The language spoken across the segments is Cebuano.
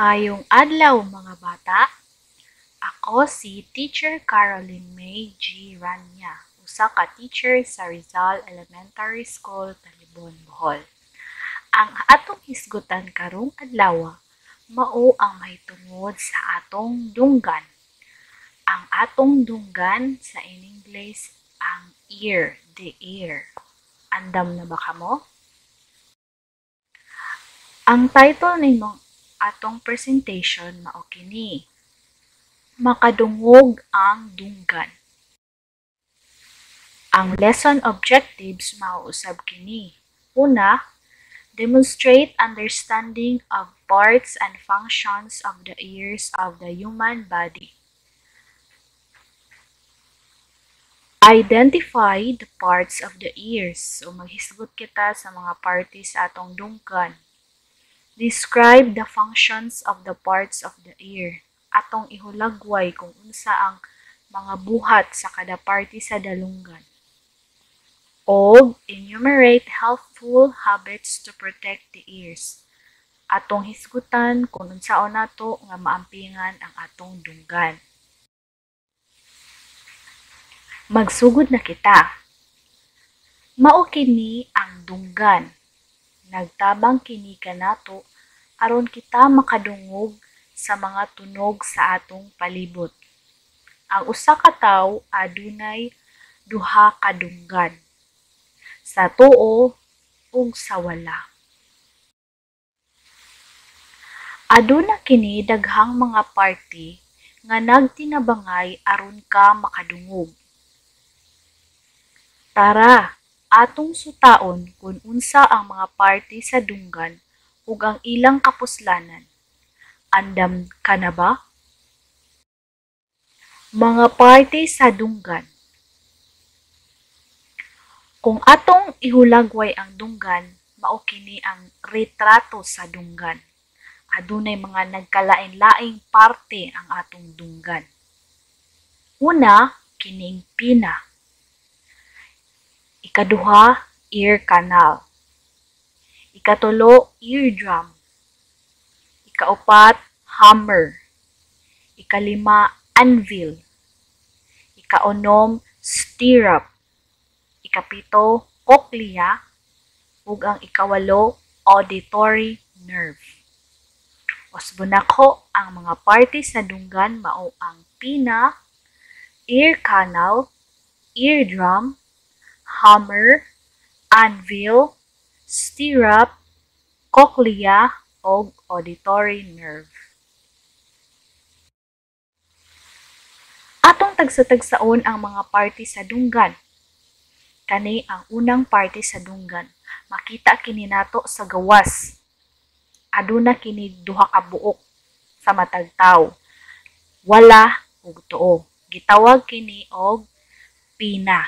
Maayong adlaw, mga bata. Ako si Teacher Caroline May G. Rania, usa ka teacher sa Rizal Elementary School, Talibon, Bohol. Ang atong hisgutan karong adlaw mao ang mahitungod sa atong dunggan. Ang atong dunggan, sa in English ang ear, the ear. Andam na ba kamo? Ang title nimong atong presentation mao kini: Makadungog ang Dunggan. Ang lesson objectives mao usab kini. Una, demonstrate understanding of parts and functions of the ears of the human body. Identify the parts of the ears. So maghisgot kita sa mga parts sa atong dunggan. Describe the functions of the parts of the ear. Atong ihulagway kung unsa ang mga buhat sa kada parte sa dalunggan. Og enumerate helpful habits to protect the ears. Atong hisgutan kung unsaon nato nga maampingan ang atong dunggan. Magsugod na kita. Mao kini ang dunggan. Nagtabang kini kanato aron kita makadungog sa mga tunog sa atong palibot. Ang usa ka tawo adunay duha ka dunggan, sa tuo ug sa wala. Aduna kini daghang mga parte nga nagtinabangay aron ka makadungog. Tara, atong sutaon kung unsa ang mga parte sa dunggan ug ang ilang kapuslanan. Andam ka na ba? Mga parte sa dunggan. Kung atong ihulagway ang dunggan, mao kini ang retrato sa dunggan. Adunay mga nagkalain-laing parte ang atong dunggan. Una, kining pina. Ikaduha, ear canal. Ikatulo, eardrum. Ikaupat, hammer. Ikalima, anvil. Ikaunom, stirrup. Ikapito, cochlea. Ug ang ikawalo, auditory nerve. Usbon nako, ang mga parte sa dunggan mao ang pina, ear canal, eardrum, hammer, anvil, stirrup, cochlea, ug auditory nerve. Atong tagsa-tagsaon ang mga parte sa dunggan. Kani ang unang parte sa dunggan. Makita kini nato sa gawas. Aduna kini duha ka buok sa matag tawo. Wala ug tuo. Gitawag kini og pina.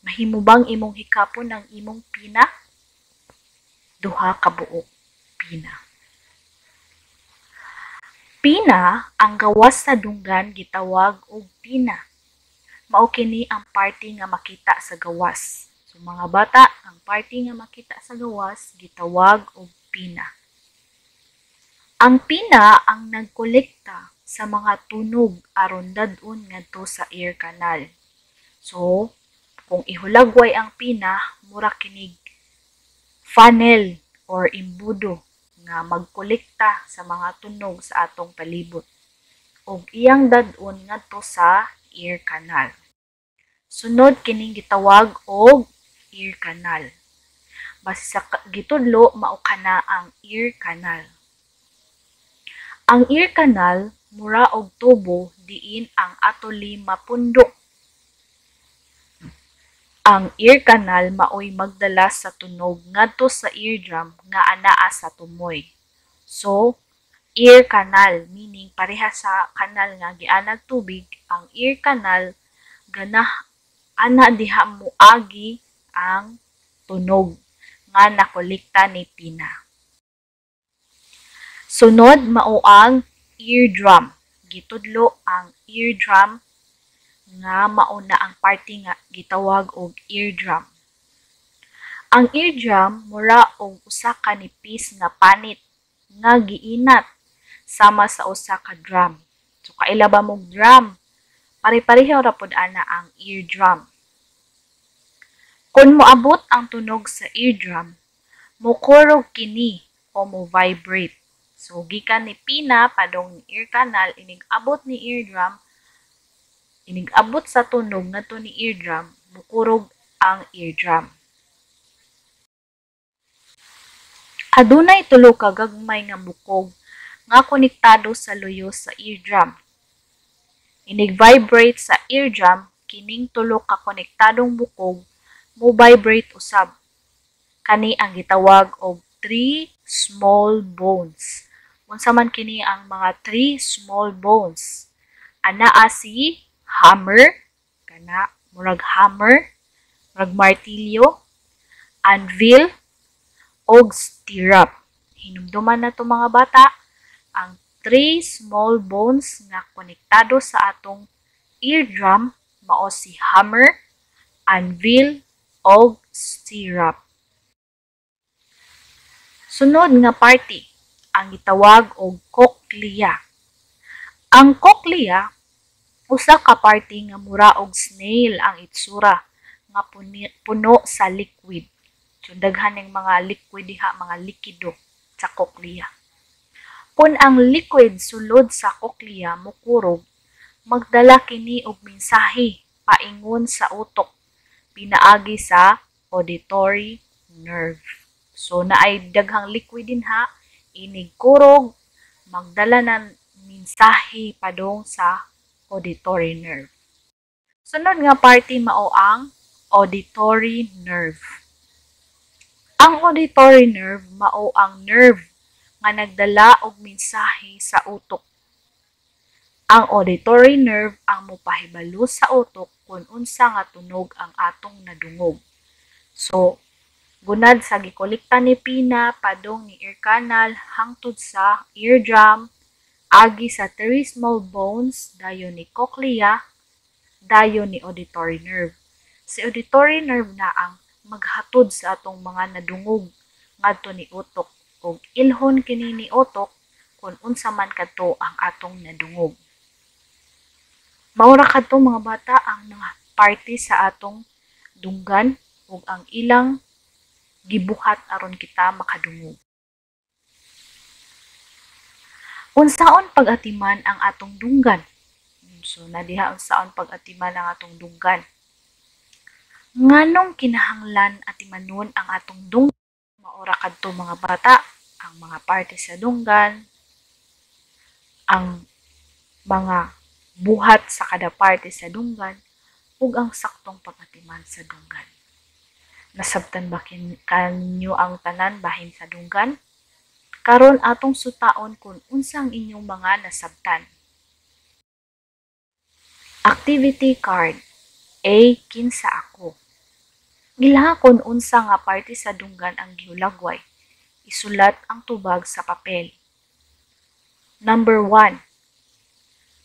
Mahimo bang imong hikapon ang imong pina? Duha ka buok, pina. Pina, ang gawas sa dunggan gitawag og pina. Mao kini ang parte nga makita sa gawas. So mga bata, ang parte nga makita sa gawas gitawag og pina. Ang pina ang nagkolekta sa mga tunog aron dad-on ngadto sa ear canal. So, kung ihulagway ang pina, mura kinig funnel or imbudo nga magkolekta sa mga tunog sa atong palibot ug iyang dad-on ngadto sa ear canal. Sunod kining gitawag og ear canal. Base sa gitudlo, mao kana ang ear canal. Ang ear canal mura og tubo diin ang atoli mapundok. Ang ear canal maoy magdala sa tunog ngadto sa eardrum nga anaa sa tumoy. So, ear canal meaning pareha sa kanal nga gianag tubig, ang ear canal ganah ana diha moagi ang tunog nga nakolekta ni pina. Sunod mao ang eardrum. Gitudlo ang eardrum nga mao na ang parte nga gitawag og eardrum. Ang eardrum mura og usa ka nipis nga panit nga giinat sama sa usa ka drum. So kaila ba mog drum? Pare-pareho ra pod ana ang eardrum. Kung moabot ang tunog sa eardrum, mokurog kini o mo-vibrate. So gikan ni pina padong ni ear canal, inig abot ni eardrum, inig abot sa tunog ngadto ni eardrum, mokurog ang eardrum. Adunay tulo ka gagmay nga bukog nga konektado sa luyo sa eardrum. Inig vibrate sa eardrum, kining tulo ka konektadong bukog mo vibrate usab. Kani ang gitawag og three small bones. Unsa man kini ang mga three small bones? Anaa si hammer, kana murag hammer, murag martilyo, anvil, og stirrup. Hinumduman na to mga bata, ang three small bones nga konektado sa atong eardrum mao si hammer, anvil, og stirrup. Sunod nga party, ang gitawag og cochlea. Ang cochlea usa ka party nga mura og snail ang itsura nga puno sa liquid. So daghan ning mga liquid diha, mga likido sa cochlea. Kung ang liquid sulod sa cochlea mokurog, magdala kini og mensahe paingon sa utok pinaagi sa auditory nerve. So naay daghang liquid dinha, inig kurog, magdala ng mensahe padung sa auditory nerve. Sunod nga party mao ang auditory nerve. Ang auditory nerve mao ang nerve nga nagdala og mensahe sa utok. Ang auditory nerve ang mopahibalo sa utok kung unsa nga tunog ang atong nadungog. So, gunad sa gikolekta ni pina padung ni ear canal hangtod sa eardrum, agi sa three small bones, dayon ni cochlea, dayon ni auditory nerve. Si auditory nerve na ang maghatod sa atong mga nadungog ngadto ni utok ug ilhon kini ni utok kung unsa man kadto ang atong nadungog. Mao ra kadto mga bata ang mga parte sa atong dunggan ug ang ilang gibuhat aron kita makadungog. Unsaon pag-atiman ang atong dunggan? So na diha unsaon pag-atiman ang atong dunggan. Nganong kinahanglan atimanon ang atong dunggan? Mao ra kadto mga bata ang mga parte sa dunggan, ang mga buhat sa kada parte sa dunggan, ug ang saktong pag-atiman sa dunggan. Nasabtan ba kanyo ang tanan bahin sa dunggan? Karon atong sutaon kung unsang inyong mga nasabtan. Activity card. A. Kinsa ako? Ilha kung unsa nga parte sa dunggan ang gihulagway. Isulat ang tubag sa papel. Number 1.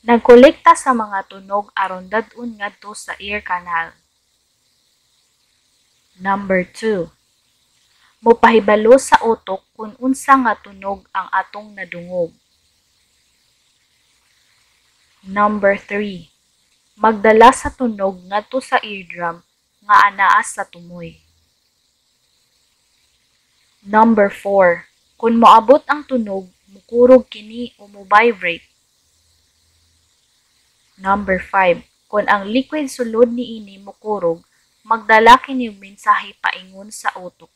Nagkolekta sa mga tunog aron dad-on ngadto sa ear canal. Number 2. Mopahibalo sa utok kung unsa nga tunog ang atong nadungog. Number 3. Magdala sa tunog ngadto sa eardrum nga anaa sa tumoy. Number 4. Kung moabot ang tunog, mukurog kini o mo-vibrate. Number 5. Kung ang liquid sulod niini mukurog, magdala kini og mensahe paingon sa utok.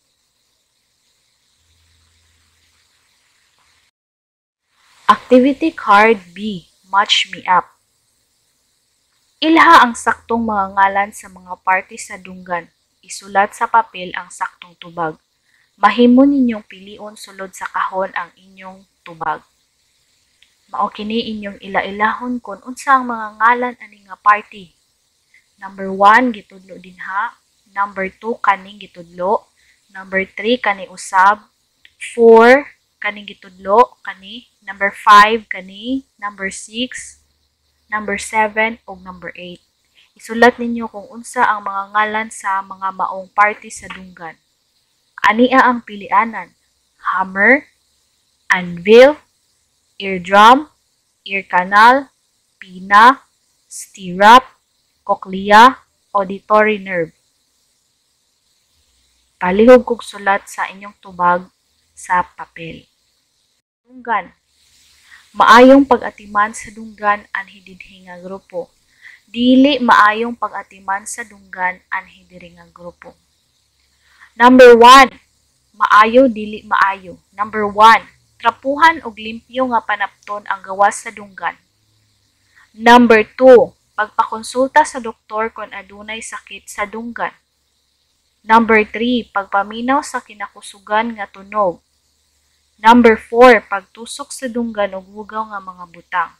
Activity card B. Match me up. Ilha ang saktong mga ngalan sa mga parte sa dunggan. Isulat sa papel ang saktong tubag. Mahimo ninyong pilion sulod sa kahon ang inyong tubag. Mao kini inyong ila-ilahon kung unsa ang mga ngalan ani nga party. Number 1 gitudlo dinha, number 2 kaning gitudlo, number 3 kani usab, 4 kaning gitudlo kani, number 5 kani, number 6, number 7 ug number 8. Isulat ninyo kung unsa ang mga ngalan sa mga maong party sa dunggan. Ania ang pilianan: hammer, anvil, Eardrum, ear canal, pinna, stirrup, cochlea, auditory nerve. Palihog kog sulat sa inyong tubag sa papel. Dunggan. Maayong pag-atiman sa dunggan anhi dinhi nga grupo. Dili maayong pag-atiman sa dunggan anhi diri nga grupo. Number 1, maayo, dili maayo. Number 1, trapuhan og limpyo nga panapton ang gawas sa dunggan. Number 2, pagpakonsulta sa doktor kon adunay sakit sa dunggan. Number 3, pagpaminaw sa kinakusugan nga tunog. Number 4, pagtusok sa dunggan og hugaw nga mga butang.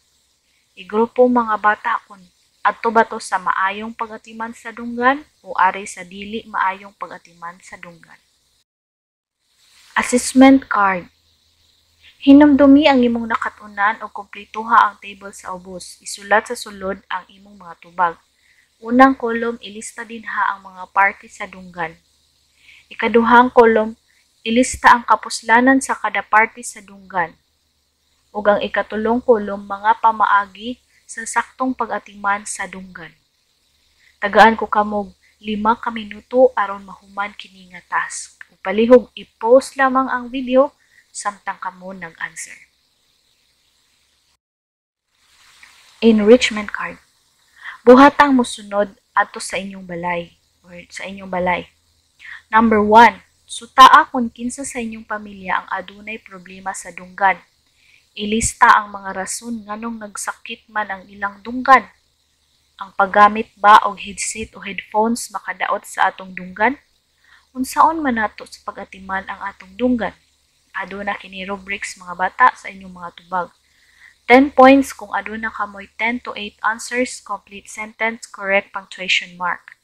Igrupo, mga bata, kung adto ba to sa maayong pag-atiman sa dunggan o ari sa dili maayong pag-atiman sa dunggan. Assessment card. Hinumdumi ang imong nakat-unan og kumpletuha ang table sa ubos. Isulat sa sulod ang imong mga tubag. Unang kolum, ilista dinha ang mga parte sa dunggan. Ikaduhang kolum, ilista ang kapuslanan sa kada parte sa dunggan. Ug ang ikatulong kolum, mga pamaagi sa saktong pag-atiman sa dunggan. Tagaan ko kamog 5 ka minuto aron mahuman kini nga task. Ug palihog i-pause lamang ang video samtang kamo nag-answer. Enrichment card. Buhatang mosunod adto sa inyong balay or sa inyong balay. Number 1, sutaa kung kinsa sa inyong pamilya ang adunay problema sa dunggan. Ilista ang mga rason nganong nagsakit man ang ilang dunggan. Ang paggamit ba og headset o headphones makadaot sa atong dunggan? Unsaon man nato sa pag-atiman ang atong dunggan? Aduna kini rubrics, mga bata, sa inyong mga tubag. 10 points kung aduna kamoy 10 to 8 answers, complete sentence, correct punctuation mark.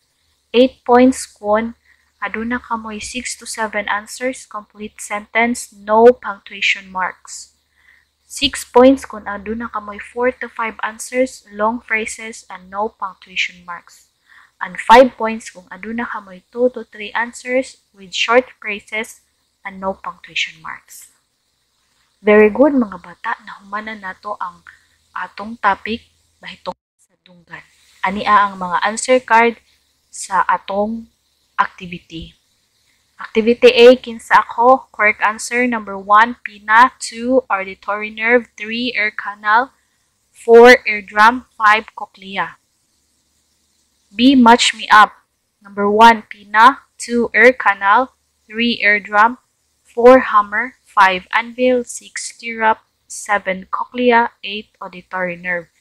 8 points kung aduna kamoy 6 to 7 answers, complete sentence, no punctuation marks. 6 points kung aduna kamoy 4 to 5 answers, long phrases, and no punctuation marks. And 5 points kung aduna kamoy 2 to 3 answers with short phrases and no punctuation marks. Very good, mga bata, nahumanan nato ang atong topic bahitong sa dunggan. Ania ang mga answer card sa atong activity. Activity A, kinsa ako? Correct answer, number 1, pinna, 2, auditory nerve, 3, ear canal, 4, eardrum, 5, cochlea. B, match me up. Number 1, pinna, 2, ear canal, 3, eardrum, 4, hammer, 5, anvil, 6, stirrup, 7, cochlea, 8, auditory nerve.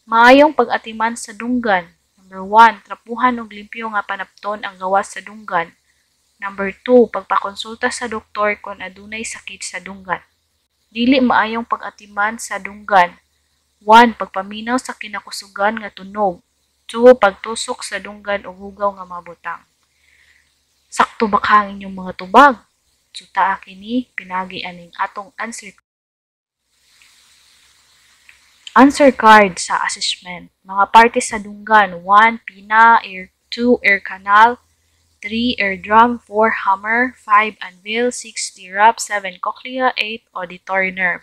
Maayong pag-atiman sa dunggan. Number 1, trapuhan og limpyo nga panapton ang gawas sa dunggan. Number 2, pagpakonsulta sa doktor kung adunay sakit sa dunggan. Dili maayong pag-atiman sa dunggan. 1, pagpaminaw sa kinakusugan nga tunog. 2, pagtusok sa dunggan og hugaw nga mga butang. Sakto ba ka ang inyong mga tubag? Sutaa kini pinagi aning atong answer card sa assessment. Mga parte sa dunggan: 1, pinna, 2, ear canal, 3, eardrum, 4, hammer, 5, anvil, 6, stirrup, 7, cochlea, 8, auditory nerve.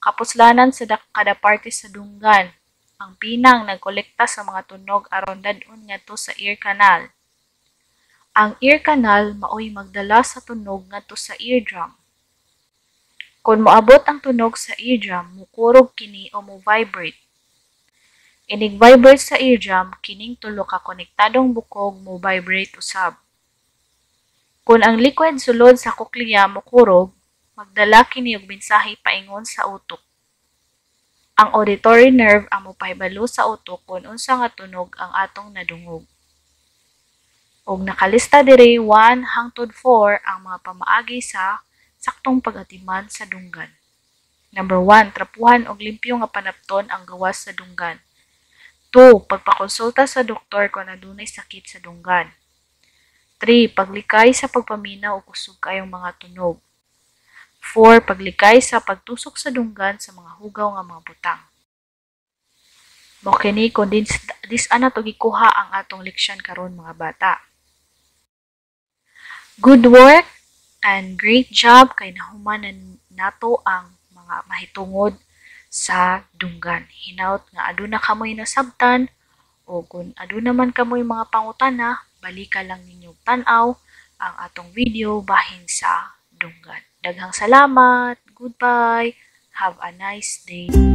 Kapuslanan sa kada parte sa dunggan. Ang pinang nagkolekta sa mga tunog aron dad-on ngadto sa ear canal. Ang ear canal maoy magdala sa tunog ngadto sa eardrum. Kung moabot ang tunog sa eardrum, mukurog kini o mo-vibrate. Inig-vibrate sa eardrum, kining tulo ka konektadong bukog mo-vibrate usab. Kung ang liquid sulod sa cochlea mokurog, magdala kini og mensahe paingon sa utok. Ang auditory nerve ang mopahibalo sa utok kung unsa nga tunog ang atong nadungog. Og nakalista diri 1 hangtod 4 ang mga pamaagi sa saktong pag-atiman sa dunggan. Number 1, trapuhan og limpyo nga panapton ang gawas sa dunggan. 2, pagpakonsulta sa doktor kung adunay sakit sa dunggan. 3, paglikay sa pagpaminaw og kusog kayong mga tunog. 4, paglikay sa pagtusok sa dunggan sa mga hugaw nga mga butang. Mao kini kung dis-an nato gikuha ang atong leksyon karon, mga bata. Good work and great job kay nahuman na nato ang mga mga mahitungod sa dunggan. Hinaut nga aduna kamoy nasabtan o kung aduna man kamoy mga pangutana, balika lang ninyo tan-aw ang atong video bahin sa dunggan. Daghang salamat. Goodbye. Have a nice day.